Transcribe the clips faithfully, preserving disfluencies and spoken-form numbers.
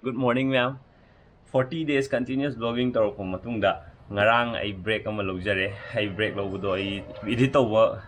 Good morning, ma'am. Forty days continuous vlogging ꯇꯧꯔꯛꯄ ꯃꯇꯨꯡꯗ ꯉꯔꯥꯡ ꯑꯩ break ꯑꯃ ꯂꯧꯖꯔꯦ. ꯑꯩ break ꯂꯧꯕꯗꯣ ꯑꯩ edit ꯇꯧꯕ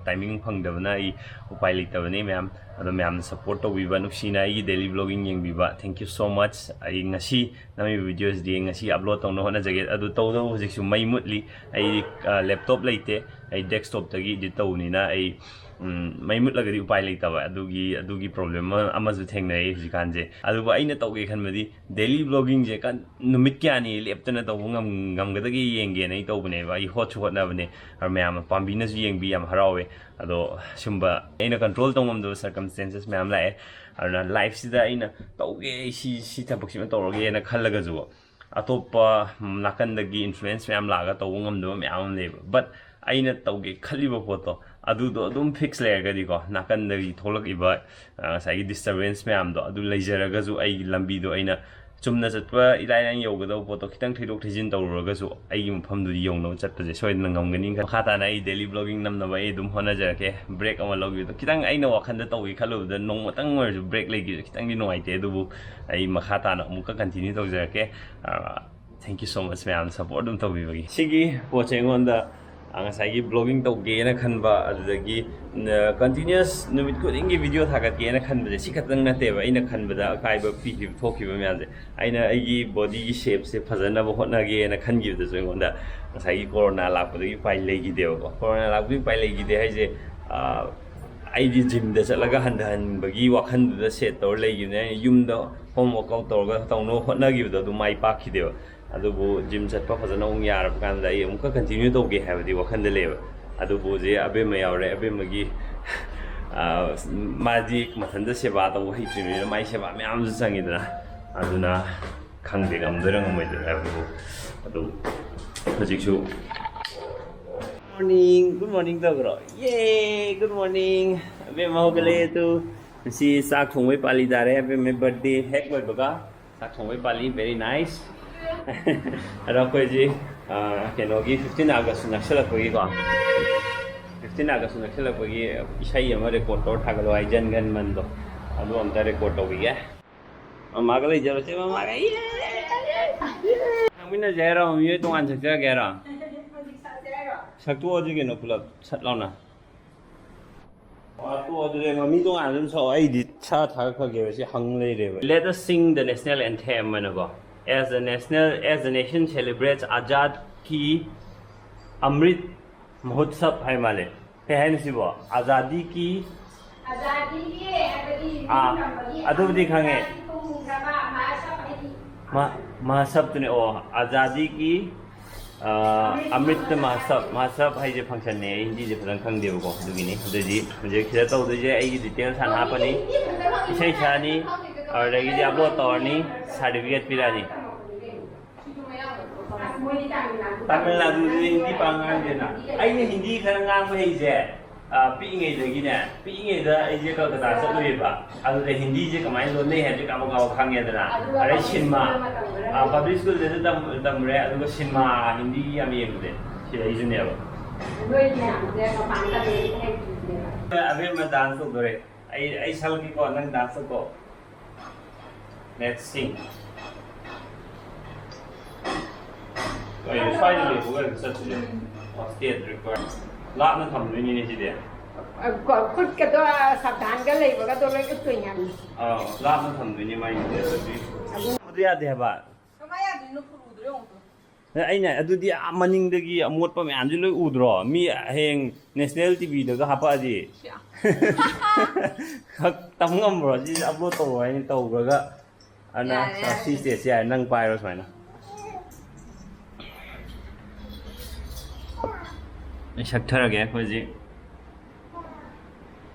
timing ꯐꯪꯗꯕꯅ ꯑꯩ ꯎꯄꯥꯏ ꯂꯩꯇꯕꯅꯤ, ꯃꯌꯥꯝ꯫ ꯑꯗꯣ ꯃꯌꯥꯝꯅ support ꯇꯧꯕꯤꯕ, ꯅꯨꯡꯁꯤꯅ ꯑꯩꯒꯤ daily vlogging ꯌꯦꯡꯕꯤꯕ, thank you so much. ꯑꯩ ꯉꯁꯤ ꯅꯝꯃꯤꯕ videos ꯗꯤ ꯉꯁꯤ upload ꯇꯧꯅꯕ ꯍꯣꯠꯅꯖꯒꯦ꯫ ꯑꯗꯨ ꯇꯧꯗꯧꯕ ꯍꯧꯖꯤꯛꯁꯨ ꯃꯩ ꯃꯨꯠꯂꯤ꯫ ꯑꯩ laptop ꯂꯩꯇꯦ꯫ ꯑꯩ desktop ꯇꯒꯤ edit ꯇꯧꯕꯅꯤꯅ ꯑꯩ ꯎꯝ, ꯃꯩ ꯃꯨꯠꯂꯒꯗꯤ ꯎꯄꯥꯏ ꯂꯩꯇꯕ꯫ ꯑꯗꯨꯒꯤ ꯑꯗꯨꯒꯤ problem ꯑꯃ- ꯑꯃꯁꯨ ꯊꯦꯡꯅꯩ ꯍꯧꯖꯤꯛꯀꯥꯟꯁꯦ꯫ ꯑꯗꯨꯕꯨ ꯑꯩꯅ ꯇꯧꯒꯦ ꯈꯟꯕꯗꯤ daily vlogging ꯁꯦ ꯀꯟ- ꯅꯨꯃꯤꯠ ꯀꯌꯥꯅꯤ ꯂꯦꯞꯇꯅ ꯇꯧꯕ ꯉꯝ- ꯉꯝꯒꯗꯒꯦ ꯌꯦꯡꯒꯦꯅ ꯑꯩ ꯇꯧꯕꯅꯦꯕ꯫ ꯑꯩ ꯍꯣꯠꯁꯨ ꯍꯣꯠꯅꯕꯅꯦ꯫ ꯑꯗꯣ ꯃꯌꯥꯝ ꯄꯥꯝꯕꯤꯅꯁꯨ ꯌꯦꯡꯕꯤ, ꯌꯥꯝ ꯍꯔꯥꯎꯋꯦ꯫ ꯑꯗꯣ ꯁꯨꯝꯕ ꯑꯩꯅ control ꯇꯧ ꯉꯝꯗꯕ circumstances ꯃꯌꯥꯝ ꯂꯥꯛꯑꯦ꯫ ꯑꯗꯨꯅ life ꯁꯤꯗ ꯑꯩꯅ ꯇꯧꯒꯦ, ꯑꯩ ꯁꯤ ꯁꯤ ꯊꯕꯛꯁꯤꯃ ꯇꯧꯔꯒꯦꯅ ꯈꯜꯂꯒꯁꯨ ꯑꯇꯣꯞꯄ ꯅꯥꯀꯟꯗꯒꯤ influence ꯃꯌꯥꯝ ꯂꯥꯛꯑꯒ ꯇꯧꯕ ꯉꯝꯗꯕ ꯃꯌꯥꯝ ꯑꯃ ꯂꯩꯌꯦꯕ꯫ But ꯑꯩꯅ ꯇꯧꯒꯦ ꯈꯜꯂꯤꯕ ꯄꯣꯠꯇꯣ ꯑꯗꯨꯗꯣ ꯑꯗꯨꯝ fix ꯂꯩꯔꯒꯗꯤꯀꯣ, ꯅꯥꯀꯟꯗꯒꯤ ꯊꯣꯛꯂꯛꯏꯕ ꯑ, ꯉꯁꯥꯏꯒꯤ disturbance ꯃꯌꯥꯝꯗꯣ ꯑꯗꯨ ꯂꯩꯖꯔꯒꯁꯨ ꯑꯩꯒꯤ ꯂꯝꯕꯤꯗꯣ ꯑꯩꯅ ꯆꯨꯝꯅ ꯆꯠꯄ ꯏꯂꯥꯏ ꯂꯥꯏꯅ ꯌꯧꯒꯗꯕ ꯄꯣꯠꯇꯣ ꯈꯤꯇꯪ ꯊꯩꯗꯣꯛ ꯊꯩꯖꯤꯟ ꯇꯧꯔꯨꯔꯒꯁꯨ ꯑꯩꯒꯤ ꯃꯐꯝꯗꯨꯗꯤ ꯌꯧꯅꯕ ꯆꯠꯄꯁꯦ ꯁꯣꯏꯗꯅ ꯉꯝꯒꯅꯤ꯫ ꯃꯈꯥ ꯇꯥꯅ ꯑꯩ daily vlogging ꯅꯝꯅꯕ ꯑꯩ ꯑꯗꯨꯝ ꯍꯣꯠꯅꯖꯔꯛꯀꯦ꯫ Break ꯑꯃ ꯂꯧꯈꯤꯕꯗꯣ ꯈꯤꯇꯪ ꯑꯩꯅ ꯋꯥꯈꯟꯗ ꯇꯧꯒꯦ ꯈꯜꯂꯨꯕꯗ ꯅꯣꯡꯃꯇꯪ ꯑꯣꯏꯔꯁꯨ break ꯂꯩꯈꯤꯕꯗꯣ ꯈꯤꯇꯪꯗꯤ ꯅꯨꯡꯉꯥꯏꯇꯦ, ꯑꯗꯨꯕꯨ ꯑꯩ ꯃꯈꯥ ꯇꯥꯅ ꯑꯃꯨꯛꯀ continue ꯇꯧꯖꯔꯛꯀꯦ꯫ ꯑ, thank you so much ꯃꯌꯥꯝꯅ support ꯑꯗꯨꯝ ꯇꯧꯕꯤꯕꯒꯤ꯫ ꯁꯤꯒꯤ ꯄꯣꯠꯁꯦ ꯑꯩꯉꯣꯟꯗ, ꯑ, ꯉꯁꯥꯏꯒꯤ vlogging ꯇꯧꯒꯦꯅ ꯈꯟꯕ, ꯑꯗꯨꯗꯒꯤ, ꯅ-, continuous ꯅꯨꯃꯤꯠ ꯈꯨꯗꯤꯡꯒꯤ video ꯊꯥꯒꯠꯀꯦꯅ ꯈꯟꯕꯁꯦ ꯁꯤ ꯈꯛꯇꯪ ꯅꯠꯇꯦꯕ ꯑꯩꯅ ꯈꯟꯕꯗ ꯑꯀꯥꯏꯕ ꯄꯤꯈꯤꯕ ꯊꯣꯛꯈꯤꯕ ꯃꯌꯥꯝꯁꯦ꯫ ꯑꯩꯅ ꯑꯩꯒꯤ body ꯒꯤ shape ꯁꯦ ꯐꯖꯅꯕ ꯍꯣꯠꯅꯒꯦꯅ ꯈꯟꯈꯤꯕꯗꯁꯨ ꯑꯩꯉꯣꯟꯗ ꯉꯁꯥꯏꯒꯤ corona ꯂꯥꯛꯄꯗꯒꯤ ꯎꯄꯥꯏ ꯂꯩꯈꯤꯗꯦꯕꯀꯣ꯫ Corona ꯂꯥꯛꯄꯗꯒꯤ ꯎꯄꯥꯏ ꯂꯩꯈꯤꯗꯦ ꯍꯥꯏꯁꯦ, ꯑ, ꯑꯩꯗꯤ gym ꯗ ꯆꯠꯂꯒ ꯍꯟꯊꯍꯟꯕꯒꯤ ꯋꯥꯈꯜꯗꯨꯗ set ꯇꯧꯔ ꯂꯩꯈꯤꯕꯅꯦ꯫ ꯑꯩꯅ ꯌꯨꯝꯗ home workout ꯇꯧꯔꯒ ꯇꯧꯅꯕ ꯍꯣꯠꯅꯈꯤꯕꯗꯣ ꯑꯗꯨ ꯃꯥꯏ ꯄꯥꯛꯈꯤꯗꯦꯕ꯫ ꯑꯗꯨꯕꯨ gym ꯆꯠꯄ ꯐꯖꯅ ꯑꯃꯨꯛ ꯌꯥꯔꯕ ꯀꯥꯟꯗ ꯑꯩ ꯑꯃꯨꯛꯀ continue ꯇꯧꯒꯦ ꯍꯥꯏꯕꯗꯤ ꯋꯥꯈꯜꯗ ꯂꯩꯌꯦꯕ꯫ ꯑꯗꯨꯕꯨ ꯍꯧꯖꯤꯛ ꯑꯕꯦꯝꯃ ꯌꯥꯎꯔꯦ꯫ ꯑꯕꯦꯝꯃꯒꯤ, ꯑ, ꯃꯥꯗꯤ ꯃꯊꯟꯇ ꯁꯦꯕꯥ ꯇꯧꯕ ꯍꯩꯇ꯭ꯔꯤꯕꯅꯤꯅ ꯃꯥꯏ ꯁꯦꯕꯥ ꯃꯌꯥꯝꯁꯨ ꯆꯪꯉꯤꯗꯅ꯫ ꯑꯗꯨꯅ ꯈꯪꯗꯦ ꯉꯝꯗꯣꯏꯔꯥ ꯉꯝꯃꯣꯏꯗꯣꯏꯔꯥ ꯍꯥꯏꯕꯗꯨ꯫ ꯑꯗꯨ ꯍꯧꯖꯤꯛꯁꯨ morning, good morning ꯇꯧꯈ꯭ꯔꯣ꯫ Yay, good morning. ꯑꯕꯦꯝꯃ ꯍꯧꯒꯠꯂꯦ ꯇꯨ꯫ ꯉꯁꯤ ꯆꯥꯛ ꯊꯣꯡꯕꯩ ꯄꯥꯂꯤ ꯇꯥꯔꯦ꯫ ꯑꯕꯦꯝꯃ birthday ꯍꯦꯛ ꯂꯣꯏꯕꯒ ꯆꯥꯛ ꯊꯣꯡꯕꯩ ꯄꯥꯂꯤ, very nice. ꯑꯗꯣ ꯑꯩꯈꯣꯏꯁꯤ, ꯑ, ꯀꯩꯅꯣꯒꯤ fifteen August ꯅꯛꯁꯜꯂꯛꯄꯒꯤꯀꯣ, fifteen August ꯅꯛꯁꯜꯂꯛꯄꯒꯤ ꯏꯁꯩ ꯑꯃ record ꯇꯧꯔ ꯊꯥꯒꯠꯂꯣ ꯍꯥꯏ, ꯖꯟ ꯒꯟ ꯃꯟꯗꯣ, ꯑꯗꯨ ꯑꯝꯇ record ꯇꯧꯕꯤꯒꯦ꯫ ꯃꯃꯥꯒ ꯂꯩꯖꯔꯁꯦ, ꯃꯃꯥꯒ꯫ ꯊꯛꯃꯤꯟꯅꯁꯦ ꯍꯥꯏꯔꯣ? ꯃꯤꯑꯣꯏ ꯇꯣꯉꯥꯟ ꯁꯛꯆꯔꯒꯦ ꯍꯥꯏꯔꯣ? ꯁꯛꯇꯣꯛꯑꯁꯤ ꯀꯩꯅꯣ ꯄꯨꯂꯞ ꯁꯠ ꯂꯥꯎꯅ꯫ ꯋꯥ ꯇꯣꯛꯑꯣ ꯑꯗꯨꯗꯤ, ꯃꯤ ꯇꯣꯉꯥꯟꯅ ꯑꯗꯨꯝ ꯁꯛꯑꯣ, ꯑꯩꯗꯤ ꯁꯥ ꯊꯥꯒꯠꯈ꯭ꯔꯒꯦꯕ, ꯁꯤ ꯍꯪ ꯂꯩꯔꯦꯕ꯫ Let us sing the national anthem ꯍꯥꯏꯅꯀꯣ꯫ As the national, as the nation celebrates Azad ki Amrit Mahotsav ꯍꯥꯏ ꯃꯥꯜꯂꯦ꯫ ꯀꯩ ꯍꯥꯏꯅꯣ ꯁꯤꯕꯣ? ꯑꯖꯥꯗꯤ ꯀꯤ ꯑꯥ, ꯑꯗꯨꯕꯨꯗꯤ ꯈꯪꯉꯦ꯫ ꯃꯥ-, ꯃꯍꯥꯁꯕꯇꯨꯅꯦ꯫ ꯑꯣ, ꯑꯖꯥꯗꯤꯒꯤ, ꯑ, ꯑꯃ꯭ꯔꯤꯠ ꯃꯍꯥꯁꯕ, ꯃꯍꯥꯁꯕ ꯍꯥꯏꯁꯦ ꯐꯪꯁꯟꯅꯦ꯫ ꯑꯩ ꯍꯤꯟꯗꯤꯁꯦ ꯐꯖꯅ ꯈꯪꯗꯦꯕꯀꯣ, ꯑꯗꯨꯒꯤꯅꯤ꯫ ꯑꯗꯨꯗꯤ ꯍꯧꯖꯤꯛ ꯁꯤꯗ ꯇꯧꯗꯣꯏꯁꯦ, ꯑꯩꯒꯤ ꯗꯤꯇꯦꯜꯁ ꯍꯥꯟꯅ ꯍꯥꯞꯄꯅꯤ, ꯏꯁꯩ ꯁꯛꯑꯅꯤ, ꯑꯗꯨꯗꯒꯤꯗꯤ ꯑꯞꯂꯣꯗ ꯇꯧꯔꯅꯤ, ꯁꯥꯔꯇꯤꯐꯤꯀꯦꯠ ꯄꯤꯔꯛꯑꯅꯤ꯫ ꯇꯥꯃꯤꯜ ꯅꯥꯗꯨꯗꯗꯤ ꯍꯤꯟꯗꯤ ꯄꯥꯛ ꯉꯥꯡꯗꯦꯅ꯫ ꯑꯩꯅ ꯍꯤꯟꯗꯤ ꯈꯔ ꯉꯥꯡꯕ ꯍꯩꯁꯦ, ꯑ, ꯄꯤꯛꯏꯉꯩꯗꯒꯤꯅꯦ, ꯄꯤꯛꯏꯉꯩꯗ ꯑꯩꯁꯦ ꯀꯜꯀꯇꯥ ꯆꯠꯂꯨꯏꯕ꯫ ꯑꯗꯨꯗ ꯍꯤꯟꯗꯤꯁꯦ ꯀꯃꯥꯏꯅ ꯂꯣꯟꯅꯩ ꯍꯥꯏꯕꯁꯦ ꯀꯥꯕꯛ ꯀꯥꯕꯛ ꯈꯪꯉꯦꯗꯅ꯫ ꯑꯗꯩ ꯁꯤꯅꯦꯃꯥ, ꯑ, ꯄꯕ꯭ꯂꯤꯛ ꯁ꯭ꯀꯨꯜꯗꯁꯨ ꯇꯝ-, ꯇꯝꯃꯨꯔꯦ, ꯑꯗꯨꯒ ꯁꯤꯅꯦꯃꯥ ꯍꯤꯟꯗꯤꯒꯤ ꯌꯥꯝ ꯌꯦꯡꯕꯁꯦ ꯁꯤꯗꯩꯁꯤꯅꯦꯕ꯫ ꯑꯕꯦꯝꯃ ꯗꯥꯟꯁ ꯇꯧꯗꯣꯔꯦ꯫ ꯑꯩ, ꯑꯩ ꯁꯛꯂꯛꯀꯦꯀꯣ, ꯅꯪ ꯗꯥꯟꯁ ꯇꯧꯀꯣ꯫ Let's sing. ꯀꯩꯅꯣ, ꯁ꯭ꯋꯥꯏꯗ ꯂꯩꯕꯒ ꯑꯗꯨꯝ ꯆꯠꯁꯤꯅꯦ꯫ ꯑꯣ, stage record. ꯂꯥꯞꯅ ꯊꯝꯗꯣꯏꯅꯤꯅꯦ ꯁꯤꯗꯤ꯫ ꯑ, ꯀꯣ-, ꯈꯨꯠꯀꯗꯣ ꯁꯥꯕꯙꯥꯟꯒ ꯂꯩꯕꯒꯗꯣ ꯂꯣꯏ ꯎꯠꯇꯣꯏꯅꯦ ꯍꯥꯏꯕꯅꯤ꯫ ꯑꯥ, ꯂꯥꯞꯅ ꯊꯝꯗꯣꯏꯅꯦ ꯃꯥꯏꯁꯤꯗꯤ꯫ ꯑꯗꯨꯗꯤ ꯑꯗꯨ ꯌꯥꯗꯦ ꯍꯥꯏꯕ꯫ ꯀꯃꯥꯏ ꯌꯥꯗꯣꯏꯅꯣ? ꯐꯨꯔꯨꯗ꯭ꯔꯣ ꯌꯦꯡꯉꯨ ꯇꯨ꯫ ꯑꯦ, ꯑꯩꯅ ꯑꯗꯨꯗꯤ ꯑꯥ ꯃꯅꯤꯡꯗꯒꯤ ꯑꯃꯣꯠꯄ ꯃꯌꯥꯝꯁꯤ ꯂꯣꯏ ꯎꯗ꯭ꯔꯣ? ꯃꯤ ꯍꯌꯦꯡ ꯅꯦꯁꯅꯦꯜ ꯇꯤꯚꯤꯗꯒ ꯍꯥꯄꯛꯑꯗꯤ꯫ ꯁꯤꯌꯥ꯫ ꯈꯛ ꯇꯝ ꯉꯝꯕ꯭ꯔꯣ? ꯁꯤ ꯑꯞꯂꯣꯗ ꯇꯧꯔꯣ ꯍꯥꯏꯅ ꯇꯧꯈ꯭ꯔꯒ꯫ ꯑꯗꯨꯅ ꯌꯥꯔꯦ, ꯌꯥꯔꯦ꯫ ꯁꯤ ꯁ꯭ꯇꯦꯖꯁꯦ ꯌꯥꯔꯦ, ꯅꯪ ꯄꯥꯏꯔꯣ ꯁꯨꯃꯥꯏꯅ꯫ ꯑꯩ ꯁꯛꯊꯔꯒꯦ ꯑꯩꯈꯣꯏ ꯍꯧꯖꯤꯛ꯫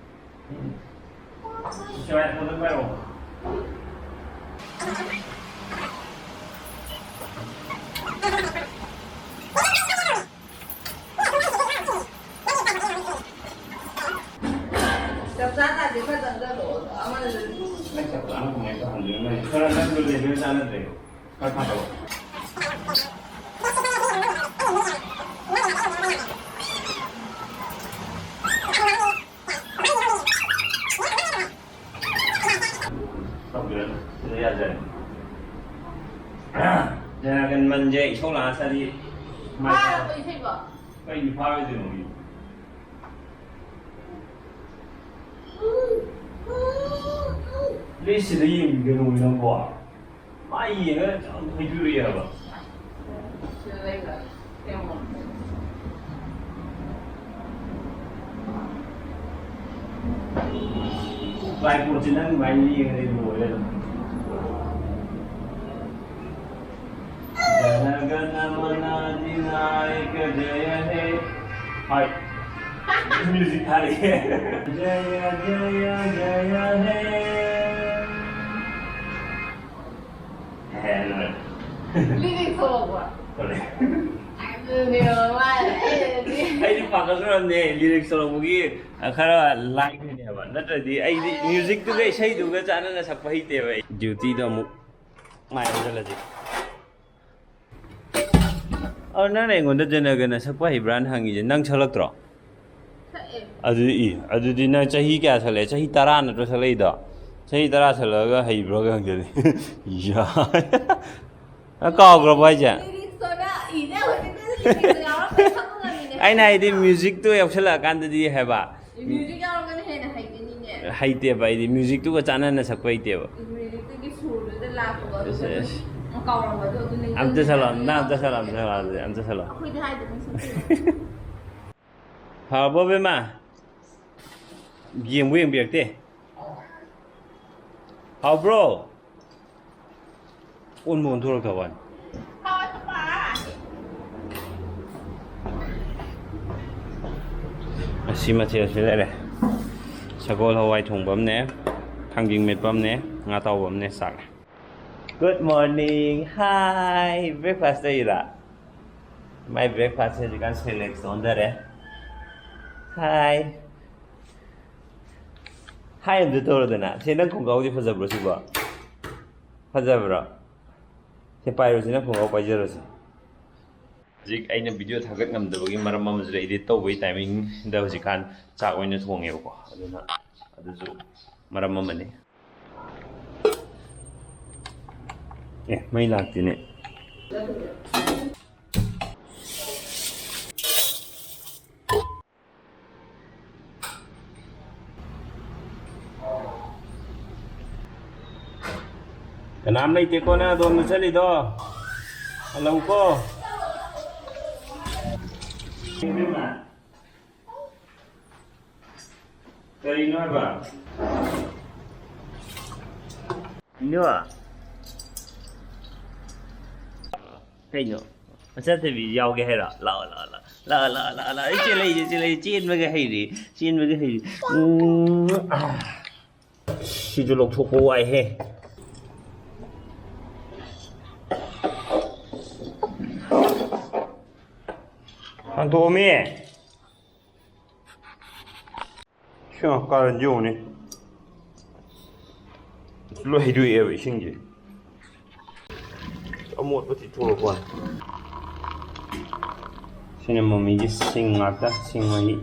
ꯁꯨꯃꯥꯏꯅ ꯐꯣꯟꯗ ꯄꯥꯏꯔꯣ꯫ ꯆꯞ ꯆꯥ ꯇꯥꯗꯦ, ꯈꯔ ꯆꯪꯁꯜꯂꯣ꯫ ꯑꯃꯅ ꯅꯪ ꯆꯞ ꯆꯥꯅ ꯀꯃꯥꯏꯅ ꯇꯧꯍꯟꯗꯣꯏꯅꯣ? ꯅꯪ ꯈꯔ ꯅꯪꯗꯣ ꯂꯦꯚꯦꯜ ꯆꯥꯟꯅꯗ꯭ꯔꯦ꯫ ꯈꯔ ꯊꯥꯗꯧ꯫ ꯇꯧꯕꯤꯔꯅꯨ꯫ ꯁꯤꯗ ꯌꯥꯗꯦ꯫ ꯖꯅꯒꯟ ꯃꯟꯁꯦ ꯏꯁꯧ ꯂꯥꯛꯑ ꯆꯠꯂꯤ꯫ ꯐꯥꯔꯕ ꯏꯁꯩꯕꯣ? ꯀꯩꯒꯤ ꯐꯥꯔꯣꯏꯗꯣꯏꯅꯣ? ꯂꯤꯁꯁꯤꯗ ꯌꯦꯡꯕꯤꯒꯅꯨ ꯅꯪꯕꯣ꯫ ꯃꯥ ꯌꯦꯡꯉꯒ ꯆꯥꯎꯅ ꯍꯩꯗꯣꯔꯛꯑꯦ ꯍꯥꯏꯕ꯫ ꯂꯥꯏꯄꯣꯠꯁꯦ ꯅꯪ ꯑꯗꯨꯃꯥꯏꯅ ꯌꯦꯡꯉꯗꯤ ꯂꯣꯏꯔꯦ ꯑꯗꯨꯝ꯫ ꯖꯅ ꯒꯅ ꯃꯅ ꯑꯗꯤꯅꯥꯌꯀ ꯖꯌꯍꯦ꯫ ꯍꯣꯏ꯫ ꯃ꯭ꯌꯨꯖꯤꯛ ꯊꯥꯔꯛꯑꯦ꯫ ꯖꯌ ꯖꯌ ꯖꯌꯍꯦ꯫ ꯍꯦ, ꯂꯣꯏꯔꯦ꯫ ꯂꯤꯔꯤꯛ ꯊꯣꯛꯂꯛꯄ꯭ꯔꯣ? ꯊꯣꯛꯂꯛꯑꯦ꯫ ꯑꯗꯨꯅꯦꯕ ꯃꯥꯅ ꯑꯩꯅꯗꯤ꯫ ꯑꯩꯗꯤ ꯄꯥꯈꯠꯈ꯭ꯔꯕꯅꯦ, ꯂꯤꯔꯤꯛ ꯊꯣꯛꯂꯛꯄꯒꯤ ꯈꯔ ꯂꯥꯏꯈ꯭ꯔꯤꯅꯦꯕ꯫ ꯅꯠꯇ꯭ꯔꯗꯤ ꯑꯩꯗꯤ ꯃ꯭ꯌꯨꯖꯤꯛꯇꯨꯒ ꯏꯁꯩꯗꯨꯒ ꯆꯥꯟꯅꯅ ꯁꯛꯄ ꯍꯩꯇꯦꯕ ꯑꯩ꯫ ꯗ꯭ꯌꯨꯇꯤꯗꯣ ꯑꯃꯨꯛ ꯃꯥꯏ ꯑꯣꯟꯁꯤꯜꯂꯁꯤ꯫ ꯑ, ꯅꯪꯅ ꯑꯩꯉꯣꯟꯗ ꯖꯅꯒꯅ ꯁꯛꯄ ꯍꯩꯕ꯭ꯔꯥꯅ ꯍꯪꯉꯤꯁꯦ, ꯅꯪ ꯁꯛꯂꯛꯇ꯭ꯔꯣ? ꯁꯛꯑꯦ꯫ ꯑꯗꯨꯗꯤ, ꯏ, ꯑꯗꯨꯗꯤ ꯅꯪ ꯆꯍꯤ ꯀꯌꯥ ꯁꯛꯂꯛꯑꯦ? ꯆꯍꯤ ꯇꯔꯥ ꯅꯠꯇ꯭ꯔꯣ ꯁꯛꯂꯛꯏꯗꯣ? ꯆꯍꯤ ꯇꯔꯥ ꯁꯛꯂꯛꯑꯒ ꯍꯩꯕ꯭ꯔꯥ ꯈꯪꯗꯦꯅꯦ꯫ ꯌꯥ-, ꯅꯪ ꯀꯥꯎꯈ꯭ꯔꯕꯣ ꯍꯥꯏꯁꯦ? ꯂꯤꯔꯤꯛꯁꯇꯣ ꯅꯪ ꯏꯅꯦ ꯍꯧꯖꯤꯛꯇꯁꯨ ꯂꯤꯔꯤꯛꯁꯇꯣ ꯌꯥꯎꯔꯝꯃꯗꯤ ꯁꯛꯄ ꯉꯝꯃꯤꯅꯦ꯫ ꯑꯩꯅ ꯍꯥꯏꯗꯤ ꯃ꯭ꯌꯨꯖꯤꯛꯇꯣ ꯌꯥꯎꯁꯜꯂꯛꯑꯀꯥꯟꯗꯗꯤ ꯍꯥꯏꯕ꯫ ꯃ꯭ꯌꯨꯖꯤꯛ ꯌꯥꯎꯔꯒꯅ ꯍꯦꯟꯅ ꯍꯩꯒꯅꯤꯅꯦ꯫ ꯍꯩꯇꯦꯕ ꯑꯩꯗꯤ, ꯃ꯭ꯌꯨꯖꯤꯛꯇꯨꯒ ꯆꯥꯟꯅꯅ ꯁꯛꯄ ꯍꯩꯇꯦꯕ꯫ ꯃ꯭ꯌꯨꯖꯤꯛꯇꯨꯒꯤ ꯁꯨꯔꯗꯨꯗ ꯂꯥꯛꯄꯗꯣ, ꯑꯗꯨꯗ ꯑꯁ, ꯑꯗꯨꯝ ꯑꯁ꯫ ꯀꯥꯎꯔꯝꯕꯗꯣ, ꯑꯗꯨ ꯅꯤꯡꯁꯤꯡꯉꯦ꯫ ꯑꯝꯇ ꯁꯛꯂꯛꯑꯣ, ꯅꯪ ꯑꯝꯇ ꯁꯛꯂꯛꯑꯣ, ꯑꯝꯇ ꯁꯛꯂꯛꯑꯣ, ꯑꯗꯨꯗꯤ ꯑꯝꯇ ꯁꯛꯂꯛꯑꯣ꯫ ꯑꯩꯈꯣꯏꯗꯤ ꯍꯥꯏꯗꯕꯅꯤ ꯁꯛꯄꯤꯌꯨ꯫ ꯍꯥꯎꯕ꯭ꯔꯣ ꯕꯦꯝꯃ? ꯌꯦꯡꯕꯨ ꯌꯦꯡꯕꯤꯔꯛꯇꯦ꯫ ꯍꯥꯎꯕ꯭ꯔꯣ? ꯑꯣꯟꯕꯨ ꯑꯣꯟꯊꯣꯔꯛꯇꯕ ꯋꯥꯅꯤ꯫ ꯉꯁꯤ ꯃꯊꯦꯜꯁꯤ ꯂꯩꯔꯦ꯫ ꯁꯒꯣꯜ ꯍꯋꯥꯏ ꯊꯣꯡꯕ ꯑꯃꯅꯦ, ꯊꯥꯡꯖꯤꯡ ꯃꯦꯠꯄ ꯑꯃꯅꯦ, ꯉꯥ ꯇꯥꯎꯕ ꯑꯃꯅꯦ ꯆꯥꯔꯦ꯫ Good morning, hi, breakfast ꯇꯧꯔꯤꯔꯥ? My breakfast ꯁꯦ ꯍꯧꯖꯤꯛꯀꯥꯟ Cerelac ꯇ ꯑꯣꯟꯊꯔꯦ꯫ Hi. Hi ꯑꯝꯇ ꯇꯧꯔꯗꯅ꯫ ꯁꯦ, ꯅꯪ ꯈꯣꯡꯒ꯭ꯔꯥꯎꯁꯦ ꯐꯖꯕ꯭ꯔꯣ ꯁꯤꯕꯣ? ꯐꯖꯕ꯭ꯔꯣ? ꯁꯦ, ꯄꯥꯏꯔꯣꯁꯦ, ꯅꯪ ꯈꯣꯡꯒ꯭ꯔꯥꯎ ꯄꯥꯏꯖꯔꯣꯁꯦ꯫ ꯍꯧꯖꯤꯛ ꯑꯩꯅ video ꯊꯥꯒꯠ ꯉꯝꯗꯕꯒꯤ ꯃꯔꯝ ꯑꯃꯁꯨ ꯂꯩ, edit ꯇꯧꯕꯒꯤ timing ꯗ ꯍꯧꯖꯤꯛꯀꯥꯟ ꯆꯥꯛ ꯑꯣꯏꯅ ꯊꯣꯡꯉꯦꯕꯀꯣ, ꯑꯗꯨꯅ ꯑꯗꯨꯁꯨ ꯃꯔꯝ ꯑꯃꯅꯤ꯫ ꯑꯦ, ꯃꯩ ꯂꯥꯛꯇꯦꯅꯦ꯫ ꯀꯅꯥꯝ ꯂꯩꯇꯦꯀꯣ ꯅꯪ ꯑꯗꯣꯝꯗ ꯆꯠꯂꯤꯗꯣ? ꯍꯜꯂꯧꯀꯣ꯫ ꯀꯔꯤꯅꯣ ꯍꯥꯏꯕ? ꯏꯅꯣ꯫ ꯀꯩꯅꯣ? ꯃꯆꯥꯊꯣꯏꯕꯤ ꯌꯥꯎꯒꯦ ꯍꯥꯏꯔꯣ? ꯂꯥꯛꯑꯣ, ꯂꯥꯛꯑꯣ, ꯂꯥꯛꯑꯣ꯫ ꯂꯥꯛꯑꯣ, ꯂꯥꯛꯑꯣ, ꯂꯥꯛꯑꯣ, ꯂꯥꯛꯑꯣ꯫ ꯑꯩ ꯆꯦꯜꯂꯛꯏꯁꯦ, ꯆꯦꯜꯂꯛꯏꯁꯦ꯫ ꯆꯦꯟꯕꯒ ꯍꯩꯔꯦ꯫ ꯆꯦꯟꯕꯒ ꯍꯩꯔꯦ꯫ ꯎꯝ, ꯑꯥ꯫ ꯁꯤꯁꯨ ꯂꯧꯊꯣꯛꯄ ꯋꯥꯏꯍꯦ꯫ ꯍꯟꯗꯣꯛꯑꯝꯃꯤ꯫ ꯁꯤ ꯀꯥꯔꯟꯁꯤ ꯌꯦꯡꯉꯨꯅꯦ꯫ ꯂꯣꯏ ꯍꯩꯗꯣꯛꯑꯦꯕ ꯏꯁꯤꯡꯁꯦ꯫ ꯑꯃꯣꯠꯄ ꯆꯤꯊꯣꯔꯛꯄ ꯋꯥꯅꯤ꯫ ꯁꯤꯅ ꯃꯃꯤꯒꯤ ꯁꯤꯡ ꯉꯥꯛꯇ, ꯁꯤꯡ ꯃꯍꯤ꯫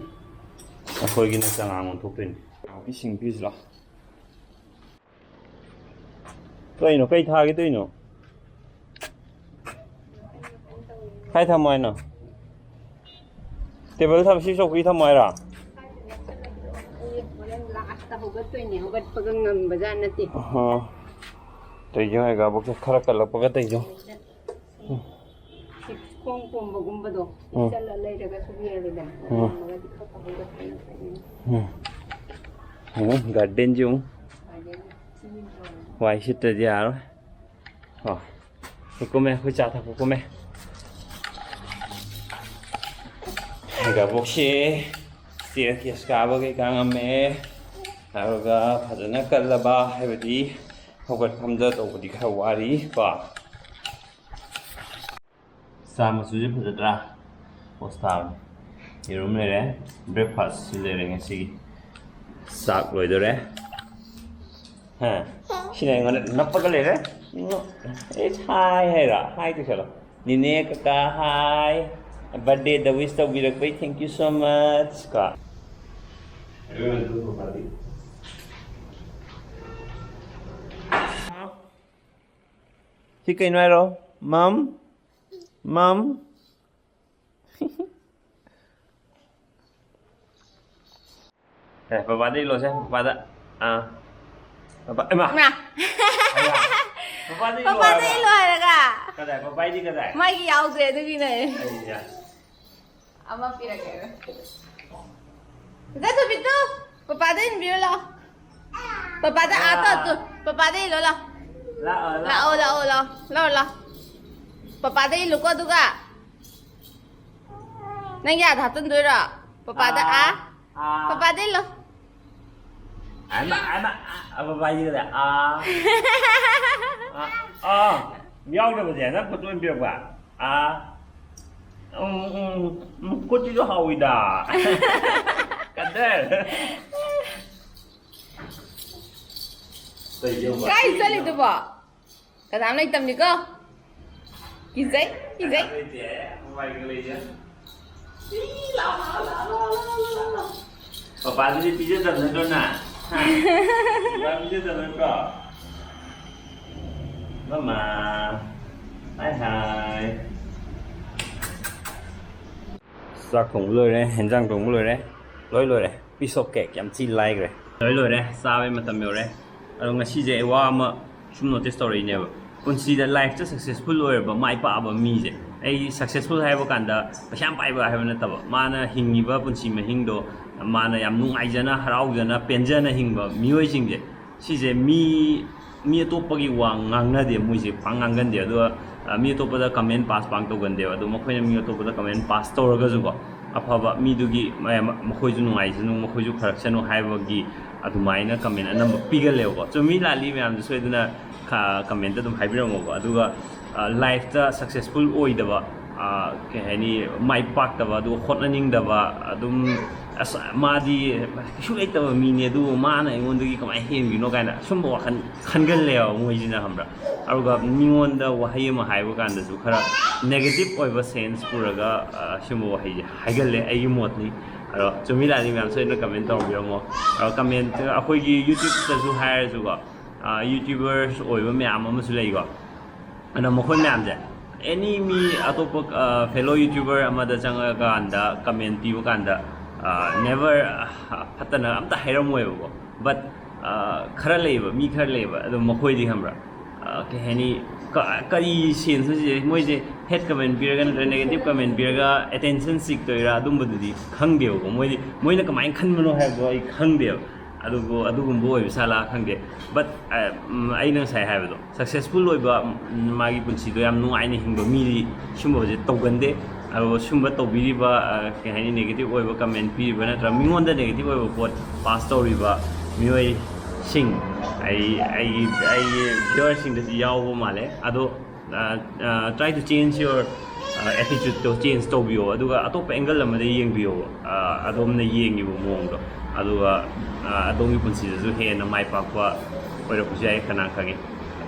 ꯑꯩꯈꯣꯏꯒꯤꯅ ꯆꯉꯥꯡ ꯑꯣꯟꯊꯣꯛꯇꯣꯏꯅꯤ꯫ ꯅꯥꯎꯄꯤ ꯁꯤꯡ ꯄꯤꯁꯤ ꯂꯥꯎ꯫ ꯀꯩꯅꯣ? ꯀꯩ ꯊꯥꯒꯦ ꯇꯧꯔꯤꯅꯣ? ꯀꯥꯏ ꯊꯝꯃꯣ ꯍꯥꯏꯅꯣ? ꯇꯦꯕꯜ ꯊꯝ-, ꯁꯤ ꯆꯧꯀ꯭ꯔꯤ ꯊꯝꯃꯣ ꯍꯥꯏꯔꯣ? ꯍꯣꯔꯦꯟ ꯂꯥꯁꯇ ꯍꯧꯒꯠꯇꯣꯏꯅꯦ, ꯍꯧꯒꯠꯄꯒ ꯉꯝꯕꯖꯥꯠ ꯅꯠꯇꯦ꯫ ꯑꯍ꯫ ꯇꯩꯒꯦ ꯍꯥꯏꯒ ꯕꯣꯛꯁꯦ ꯈꯔ ꯀꯜꯂꯛꯄꯒ ꯇꯩꯖꯧ꯫ ꯁꯤ ꯈꯣꯡ ꯄꯣꯝꯕꯒꯨꯝꯕꯗꯣ ꯎꯝ꯫ ꯆꯠꯂ ꯂꯩꯔꯒꯁꯨ ꯌꯦꯡꯉꯦꯗꯅ꯫ ꯎꯝ꯫ ꯌꯦꯡꯉꯒꯗꯤ ꯈꯔ ꯐꯒꯠꯄꯅꯤ꯫ ꯎꯝ꯫ ꯎꯝ, ꯒꯥꯔꯗꯦꯟꯁꯤ ꯑꯃꯨꯛ ꯋꯥꯏ ꯁꯤꯠꯇ꯭ꯔꯗꯤ ꯌꯥꯔꯣꯏ꯫ ꯑꯣ, ꯁꯤ ꯀꯨꯝꯃꯦ, ꯑꯩꯈꯣꯏ ꯆꯥ ꯊꯛꯄ ꯀꯨꯝꯃꯦ꯫ ꯒꯕꯣꯛꯁꯦ staircase ꯀꯥꯕ ꯀꯩꯀꯥ ꯉꯝꯃꯦ꯫ ꯑꯗꯨꯒ ꯐꯖꯅ ꯀꯜꯂꯕ, ꯍꯥꯏꯕꯗꯤ ꯍꯧꯒꯠꯐꯝꯗ ꯇꯧꯕꯗꯤ ꯈꯔ ꯋꯥꯔꯤ ꯀꯣ꯫ ꯆꯥ ꯃꯆꯨꯁꯦ ꯐꯖꯗ꯭ꯔꯥ? ꯄꯣꯁ ꯇꯥꯕꯅꯦ꯫ ꯌꯦꯔꯨꯝ ꯂꯩꯔꯦ, breakfast ꯁꯨ ꯂꯩꯔꯦ ꯉꯁꯤꯒꯤ꯫ ꯆꯥꯛ ꯂꯣꯏꯗꯣꯔꯦ꯫ ꯍꯥ? ꯁꯤꯅ ꯑꯩꯉꯣꯟꯗ ꯅꯞꯄꯒ ꯂꯩꯔꯦ꯫ ꯑꯦ, hi ꯍꯥꯏꯔꯣ? Hi ꯇꯧꯁꯜꯂꯣ꯫ ꯅꯤꯅꯦ ꯀꯀꯥ, hi꯫ Birthday the wish ꯇꯧꯕꯤꯔꯛꯄꯩ thank you so much ꯀꯣ꯫ ꯁꯤ ꯀꯩꯅꯣ ꯍꯥꯏꯔꯣ? ꯃꯝ? ꯃꯝ? ꯑꯦ, ꯄꯄꯥꯗ ꯏꯜꯂꯣꯁꯦ, ꯄꯄꯥꯗ꯫ ꯑꯥ꯫ ꯄꯄꯥ, ꯏꯃꯥ! ꯏꯃꯥ! ꯑꯌꯥ꯫ ꯄꯄꯥꯗ ꯏꯜꯂꯣ ꯄꯄꯥꯗ ꯍꯥꯏꯕ꯫ ꯏꯜꯂꯣ ꯍꯥꯏꯔꯒ꯫ ꯀꯗꯥꯏ? ꯄꯄꯥꯗꯤ ꯀꯗꯥꯏ? ꯃꯥꯒꯤ ꯌꯥꯎꯗ꯭ꯔꯦ, ꯑꯗꯨꯒꯤꯅꯦ꯫ ꯑꯩꯌꯥ꯫ ꯑꯃ ꯄꯤꯔꯛꯀꯦ꯫ ꯏꯆꯥ ꯊꯣꯏꯕꯤꯇꯨ, ꯄꯄꯥꯗ ꯏꯟꯕꯤꯔꯣ ꯂꯥꯛꯑꯣ꯫ ꯄꯄꯥꯗ ꯑꯥ ꯇꯧ, ꯇꯨ꯫ ꯄꯄꯥꯗ ꯏꯜꯂꯣ ꯂꯥꯛꯑꯣ꯫ ꯂꯥꯛꯑꯣ, ꯂꯥꯛꯑꯣ, ꯂꯥꯛꯑꯣ꯫ ꯂꯥꯛꯑꯣ, ꯂꯥꯛꯑꯣ꯫ ꯂꯥꯛꯑꯣ, ꯂꯥꯛꯑꯣ꯫ ꯄꯄꯥꯗ ꯏꯜꯂꯨꯀꯣ, ꯑꯗꯨꯒ꯫ ꯅꯪ ꯌꯥꯗ ꯍꯥꯞꯆꯤꯟꯗꯣꯏꯔꯣ? ꯄꯄꯥꯗ ꯑꯥ, ꯑꯥ꯫ ꯑꯥ꯫ ꯄꯄꯥꯗ ꯏꯜꯂꯣ꯫ ꯑꯃ, ꯑꯃ, ꯑ, ꯑ, ꯄꯄꯥꯗꯤ ꯀꯗꯥꯏ? ꯑꯥ꯫ ꯑꯥ, ꯑꯥ꯫ ꯌꯥꯎꯗꯕꯁꯦ ꯅꯪ ꯈꯨꯠꯇ ꯑꯣꯏꯅ ꯄꯤꯔꯛꯄ? ꯑꯥ꯫ ꯎꯝ, ꯎꯝ, ꯎꯝ, ꯈꯨꯠꯁꯤꯁꯨ ꯍꯥꯎꯋꯤꯗ꯫ ꯀꯗꯔ꯫ ꯀꯩ ꯌꯧꯕ? ꯀꯥꯏ ꯆꯠꯂꯤꯗꯨꯕꯣ? ꯀꯅꯥꯝ ꯂꯩꯇꯝꯅꯤꯀꯣ꯫ ꯀꯤꯖꯩ, ꯀꯤꯖꯩ꯫ ꯀꯅꯥꯝ ꯂꯩꯇꯦ, ꯃꯣꯕꯥꯏꯜꯒ ꯂꯩꯖ-, ꯄꯄꯥꯗꯨꯗꯤ ꯄꯤꯖꯗꯕ ꯅꯠꯇ꯭ꯔꯣ ꯅꯪ? ꯍꯥ? ꯄꯄꯥ ꯄꯤꯖꯗꯕ ꯅꯠꯇ꯭ꯔꯣ? ꯃꯃꯥ꯫ ꯍꯥꯏ ꯍꯥꯏ꯫ ꯆꯥꯛ ꯊꯣꯡꯕ ꯂꯣꯏꯔꯦ, ꯍꯦꯟꯖꯥꯡ ꯊꯣꯡꯕ ꯂꯣꯏꯔꯦ, ꯂꯣꯏ ꯂꯣꯏꯔꯦ꯫ Piece of cake, ꯌꯥꯝ ꯊꯤ ꯂꯥꯏꯈ꯭ꯔꯦ꯫ ꯂꯣꯏ ꯂꯣꯏꯔꯦ, ꯆꯥꯕꯩ ꯃꯇꯝ ꯌꯧꯔꯦ꯫ ꯑꯗꯣ ꯉꯁꯤꯁꯦ ꯑꯩ ꯋꯥ ꯑꯃ ꯁꯨꯝ notice ꯇꯧꯔꯛꯏꯅꯦꯕ꯫ ꯄꯨꯟꯁꯤꯗ life ꯇ successful ꯑꯣꯏꯔꯕ, ꯃꯥꯏ ꯄꯥꯛꯑꯕ ꯃꯤꯁꯦ, ꯑꯩ successful ꯍꯥꯏꯕ ꯀꯥꯟꯗ ꯄꯩꯁꯥ ꯌꯥꯝ ꯄꯥꯏꯕ ꯍꯥꯏꯕ ꯅꯠꯇꯕ, ꯃꯥꯅ ꯍꯤꯡꯉꯤꯕ ꯄꯨꯟꯁꯤ ꯃꯍꯤꯡꯗꯣ ꯃꯥꯅ ꯌꯥꯝ ꯅꯨꯡꯉꯥꯏꯖꯅ, ꯍꯔꯥꯎꯖꯅ, ꯄꯦꯟꯖꯅ ꯍꯤꯡꯕ ꯃꯤꯑꯣꯏꯁꯤꯡꯁꯦ, ꯁꯤꯁꯦ ꯃꯤ, ꯃꯤ ꯑꯇꯣꯞꯄꯒꯤ ꯋꯥ ꯉꯥꯡꯅꯗꯦ, ꯃꯣꯏꯁꯦ ꯄꯥꯛ ꯉꯥꯡꯒꯟꯗꯦ꯫ ꯑꯗꯨꯒ, ꯑ, ꯃꯤ ꯑꯇꯣꯞꯄꯗ comment pass ꯄꯥꯛ ꯇꯧꯒꯟꯗꯦꯕ꯫ ꯑꯗꯣ ꯃꯈꯣꯏꯅ ꯃꯤ ꯑꯇꯣꯞꯄꯗ comment pass ꯇꯧꯔꯒꯁꯨꯀꯣ, ꯑꯐꯕ ꯃꯤꯗꯨꯒꯤ ꯃ-, ꯃꯈꯣꯏꯁꯨ ꯅꯨꯡꯉꯥꯏꯖꯅꯨ, ꯃꯈꯣꯏꯁꯨ ꯐꯔꯛꯁꯅꯨ ꯍꯥꯏꯕꯒꯤ ꯑꯗꯨꯃꯥꯏꯅ comment ꯑꯅꯝꯕ ꯄꯤꯒꯜꯂꯦꯕꯀꯣ꯫ ꯆꯨꯝꯃꯤ ꯂꯥꯜꯂꯤ ꯃꯌꯥꯝꯗꯨ ꯁꯣꯏꯗꯅ ꯈ-, comment ꯑꯗꯨꯝ ꯍꯥꯏꯕꯤꯔꯝꯃꯣꯕ꯫ ꯑꯗꯨꯒ, ꯑ, life ꯇ successful ꯑꯣꯏꯗꯕ, ꯑ, ꯀꯩ ꯍꯥꯏꯅꯤ, ꯃꯥꯏ ꯄꯥꯛꯇꯕ, ꯑꯗꯨꯒ ꯍꯣꯠꯅꯅꯤꯡꯗꯕ, ꯑꯗꯨꯝ, "ꯑꯁ, ꯃꯥꯗꯤ ꯀꯩꯁꯨ ꯂꯩꯇꯕ ꯃꯤꯅꯦ, ꯑꯗꯨꯕꯨ ꯃꯥꯅ ꯑꯩꯉꯣꯟꯗꯒꯤ ꯀꯃꯥꯏꯅ ꯍꯦꯟꯈꯤꯅꯣ?" ꯀꯥꯏꯅ ꯁꯨꯝꯕ ꯋꯥꯈꯜ ꯈꯟꯒꯜꯂꯦꯕ ꯃꯣꯏꯁꯤꯅ, ꯈꯪꯕ꯭ꯔꯥ? ꯑꯗꯨꯒ ꯃꯤꯉꯣꯟꯗ ꯋꯥꯍꯩ ꯑꯃ ꯍꯥꯏꯕ ꯀꯥꯟꯗꯁꯨ ꯈꯔ negative ꯑꯣꯏꯕ sense ꯄꯨꯔꯒ, ꯑ, ꯁꯤꯒꯨꯝꯕ ꯋꯥꯍꯩꯁꯦ ꯍꯥꯏꯒꯜꯂꯦ, ꯑꯩꯒꯤ ꯃꯣꯠꯅꯤ꯫ ꯑꯗꯣ ꯆꯨꯝꯃꯤ ꯂꯥꯜꯂꯤ ꯃꯌꯥꯝ ꯁꯣꯏꯗꯅ comment ꯇꯧꯕꯤꯔꯝꯃꯣ꯫ ꯑꯗꯣ comment ꯑꯩꯈꯣꯏꯒꯤ YouTube ꯇꯁꯨ ꯍꯥꯏꯔꯁꯨꯀꯣ, ꯑ, YouTubers ꯑꯣꯏꯕ ꯃꯌꯥꯝ ꯑꯃꯁꯨ ꯂꯩꯀꯣ꯫ ꯑꯗꯣ ꯃꯈꯣꯏ ꯃꯌꯥꯝꯁꯦ ꯑꯦꯅꯤ ꯃꯤ ꯑꯇꯣꯞꯄ ꯐꯦꯂꯣ ꯌꯨꯇ꯭ꯌꯨꯕꯔ ꯑꯃꯗ ꯆꯪꯉꯀꯥꯟꯗ ꯀꯃꯦꯟ ꯄꯤꯕ ꯀꯥꯟꯗ ꯅꯦꯚꯔ ꯐꯠꯇꯅ ꯑꯝꯇ ꯍꯥꯏꯔꯝꯃꯣꯏꯕꯀꯣ꯫ ꯕꯠ ꯈꯔ ꯂꯩꯌꯦꯕ, ꯃꯤ ꯈꯔ ꯂꯩꯌꯦꯕ, ꯑꯗꯣ ꯃꯈꯣꯏꯗꯤ ꯈꯪꯕ꯭ꯔꯥ, ꯀꯩ ꯍꯥꯏꯅꯤ, ꯀꯔꯤ ꯁꯦꯟꯁꯅꯣ ꯁꯤꯁꯦ? ꯃꯣꯏꯁꯦ ꯍꯦꯠ ꯀꯃꯦꯟ ꯄꯤꯔꯒ ꯅꯠꯇ꯭ꯔꯒ ꯅꯦꯒꯦꯇꯤꯞ ꯀꯃꯦꯟ ꯄꯤꯔꯒ ꯑꯦꯇꯦꯟꯁꯟ ꯁꯤꯛ ꯇꯧꯔꯤꯔꯥ ꯑꯗꯨꯝꯕꯗꯨꯗꯤ ꯈꯪꯗꯦꯕꯀꯣ꯫ ꯃꯣꯏꯗꯤ, ꯃꯣꯏꯅ ꯀꯃꯥꯏꯅ ꯈꯟꯕꯅꯣ ꯍꯥꯏꯕꯗꯣ ꯑꯩ ꯈꯪꯗꯦꯕ꯫ ꯑꯗꯨꯕꯨ ꯑꯗꯨꯒꯨꯝꯕ ꯑꯣꯏꯕ ꯁꯥꯂꯥ ꯈꯪꯗꯦ꯫ ꯕꯠ ꯑꯩꯅ ꯉꯁꯥꯏ ꯍꯥꯏꯕꯗꯣ, ꯁꯛꯁꯦꯁꯐꯨꯜ ꯑꯣꯏꯕ ꯃꯥꯒꯤ ꯄꯨꯟꯁꯤꯗꯣ ꯌꯥꯝ ꯅꯨꯡꯉꯥꯏꯅ ꯍꯤꯡꯕ ꯃꯤꯗꯤ ꯁꯨꯝꯕꯁꯦ ꯇꯧꯒꯟꯗꯦ꯫ ꯑꯗꯨꯒ ꯁꯨꯝꯕ ꯇꯧꯕꯤꯔꯤꯕ, ꯀꯩ ꯍꯥꯏꯅꯤ, ꯅꯦꯒꯦꯇꯤꯞ ꯑꯣꯏꯕ ꯀꯃꯦꯟ ꯄꯤꯔꯤꯕ ꯅꯠꯇ꯭ꯔꯒ ꯃꯤꯉꯣꯟꯗ ꯅꯦꯒꯦꯇꯤꯞ ꯑꯣꯏꯕ ꯄꯣꯠ ꯄꯥꯁ ꯇꯧꯔꯤꯕ ꯃꯤꯑꯣꯏꯁꯤꯡ, ꯑꯩ ꯑꯩꯒꯤ ꯑꯩꯒꯤ ꯚ꯭ꯌꯨꯋꯔꯁꯤꯡꯗꯁꯨ ꯌꯥꯎꯕ ꯃꯥꯜꯂꯦ꯫ ꯑꯗꯣ try to change your attitude to change ꯇꯧꯕꯤꯌꯣ, ꯑꯗꯨꯒ ꯑꯇꯣꯞꯄ ꯑꯦꯡꯒꯜ ꯑꯃꯗ ꯌꯦꯡꯕꯤꯌꯣꯕ꯫ ꯑꯗꯣꯝꯅ ꯌꯦꯡꯉꯤꯕ ꯃꯑꯣꯡꯗꯣ, ꯑꯗꯨꯒ ꯑꯗꯣꯝꯒꯤ ꯄꯨꯟꯁꯤꯗꯁꯨ ꯍꯦꯟꯅ ꯃꯥꯏ ꯄꯥꯛꯄ ꯑꯣꯏꯔꯛꯄꯁꯨ ꯌꯥꯏ, ꯀꯅꯥ ꯈꯪꯉꯤ꯫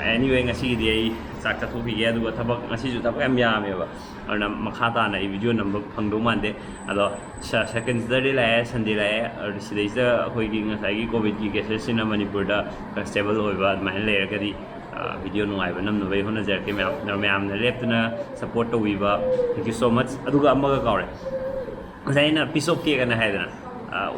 Anyway, ꯉꯁꯤꯒꯤꯗꯤ ꯑꯩ ꯆꯥꯛ ꯆꯥꯊꯣꯛꯈꯤꯒꯦ꯫ ꯑꯗꯨꯒ ꯊꯕꯛ, ꯉꯁꯤꯁꯨ ꯊꯕꯛ ꯌꯥꯝ ꯌꯥꯝꯃꯦꯕ, ꯑꯗꯨꯅ ꯃꯈꯥ ꯇꯥꯅ ꯑꯩ ꯚꯤꯗꯤꯑꯣ ꯅꯝꯕ ꯐꯪꯗꯧ ꯃꯥꯟꯗꯦ꯫ ꯑꯗꯣ ꯁꯦꯀꯦꯟ ꯁꯇꯔꯗꯦ ꯂꯥꯛꯑꯦ, ꯁꯟꯗꯦ ꯂꯥꯛꯑꯦ, ꯑꯗꯨ ꯁꯤꯗꯩꯁꯤꯗ ꯑꯩꯈꯣꯏꯒꯤ ꯉꯁꯥꯏꯒꯤ ꯀꯣꯚꯤꯗꯀꯤ ꯀꯦꯁꯦꯁꯁꯤꯅ ꯃꯅꯤꯄꯨꯔꯗ ꯈꯔ ꯁ꯭ꯇꯦꯕꯜ ꯑꯣꯏꯕ ꯑꯗꯨꯃꯥꯏꯅ ꯂꯩꯔꯒꯗꯤ ꯚꯤꯗꯤꯑꯣ ꯅꯨꯡꯉꯥꯏꯕ ꯅꯝꯅꯕ ꯑꯩ ꯍꯣꯠꯅꯖꯔꯛꯀꯦ꯫ ꯃꯌꯥꯝ, ꯃꯌꯥꯝꯅ ꯂꯦꯞꯇꯅ ꯁꯞꯄꯣꯔꯠ ꯇꯧꯕꯤꯕ, thank you so much꯫ ꯑꯗꯨꯒ ꯑꯃꯒ ꯀꯥꯎꯔꯦ, ꯉꯁꯥꯏ ꯑꯩꯅ ꯄꯤꯁ ꯑꯣꯐ ꯀꯦꯛ ꯑꯅ ꯍꯥꯏꯗꯅ,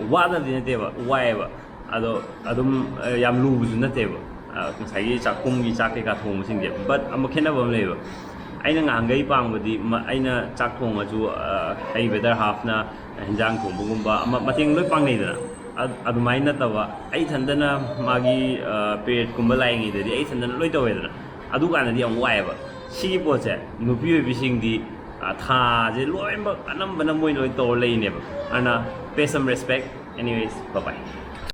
ꯋꯥꯗꯕꯗꯤ ꯅꯠꯇꯦꯕ, ꯋꯥꯏꯑꯦꯕ꯫ ꯑꯗꯣ ꯑꯗꯨꯝ ꯌꯥꯝ ꯂꯨꯕꯁꯨ ꯅꯠꯇꯦꯕ, ꯉꯁꯥꯏꯒꯤ ꯆꯥꯛꯈꯨꯝꯒꯤ ꯆꯥꯛ ꯀꯩꯀꯥ ꯊꯣꯡꯕꯁꯤꯡꯁꯦ꯫ ꯕꯠ ꯑꯃꯨꯛ ꯈꯦꯠꯅꯕ ꯑꯃ ꯂꯩꯌꯦꯕ꯫ ꯑꯩꯅ ꯉꯍꯥꯟꯈꯩ ꯄꯥꯡꯕꯗꯤ ꯑꯩꯅ ꯆꯥꯛ ꯊꯣꯡꯉꯁꯨ, ꯑꯩ ꯕꯦꯇꯔ ꯍꯥꯐꯅ ꯍꯤꯟꯖꯥꯡ ꯊꯣꯡꯕꯒꯨꯝꯕ ꯑꯃ ꯃꯇꯦꯡ ꯂꯣꯏ ꯄꯥꯡꯅꯩꯗꯅ꯫ ꯑꯗꯨꯃꯥꯏꯅ ꯅꯠꯇꯕ, ꯑꯩ ꯏꯊꯟꯗꯅ ꯃꯥꯒꯤ ꯄꯦꯔꯦꯠꯀꯨꯝꯕ ꯂꯥꯛꯏꯉꯩꯗꯗꯤ ꯑꯩ ꯏꯊꯟꯗꯅ ꯂꯣꯏ ꯇꯧꯋꯦꯗꯅ꯫ ꯑꯗꯨꯀꯥꯟꯗꯗꯤ ꯌꯥꯝ ꯋꯥꯏꯑꯦꯕ꯫ ꯁꯤꯒꯤ ꯄꯣꯠꯁꯦ ꯅꯨꯄꯤ ꯑꯣꯏꯕꯤꯁꯤꯡꯗꯤ ꯊꯥꯁꯦ ꯂꯣꯏꯅꯃꯛ ꯑꯅꯝꯕꯅ ꯃꯣꯏ ꯂꯣꯏ ꯇꯧꯔ ꯂꯩꯅꯦꯕ꯫ ꯑꯗꯨꯅ pay some respect, anyways, bye bye꯫